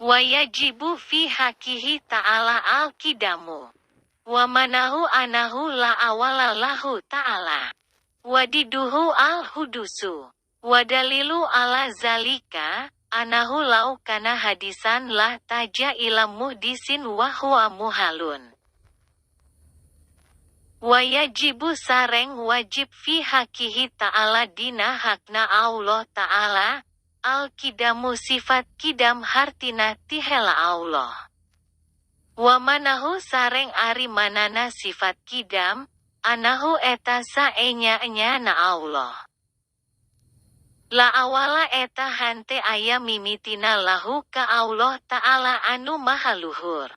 Wayajibu fi haqihi ta'ala al-kidamu. Wa manahu anahu la awala lahu ta'ala. Wadiduhu al-hudusu. Wadalilu ala zalika, anahu lau kana hadisan lah taja ila muhdisin wa huwa muhalun. Wayajibu sareng wajib fi haqihi ta'ala dina hakna Allah ta'ala, al-kidamu sifat kidam hartina tihela Allah. Wa manahu sareng ari manana sifat kidam, anahu eta saenya-enyana Allah. La awala eta hante aya mimitina lahu ka Allah Ta'ala anu maha luhur.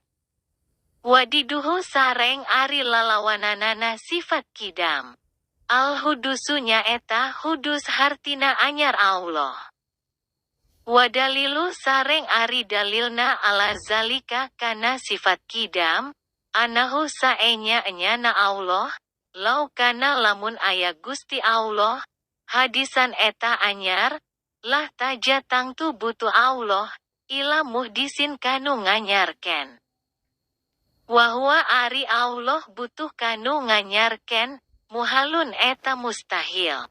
Wadiduhu sareng ari lalawananana sifat kidam. Al-hudusu nyaeta hudus hartina anyar Allah. Wadalilu sareng ari dalilna ala zalika kana sifat kidam, anahu saenya-enyana Allah, lau kana lamun aya Gusti Allah, hadisan eta anyar, lah taja tangtu butuh Allah, ila muhdisin kanu nganyarken. Wahwa ari Allah butuh kanu nganyarken, muhalun eta mustahil.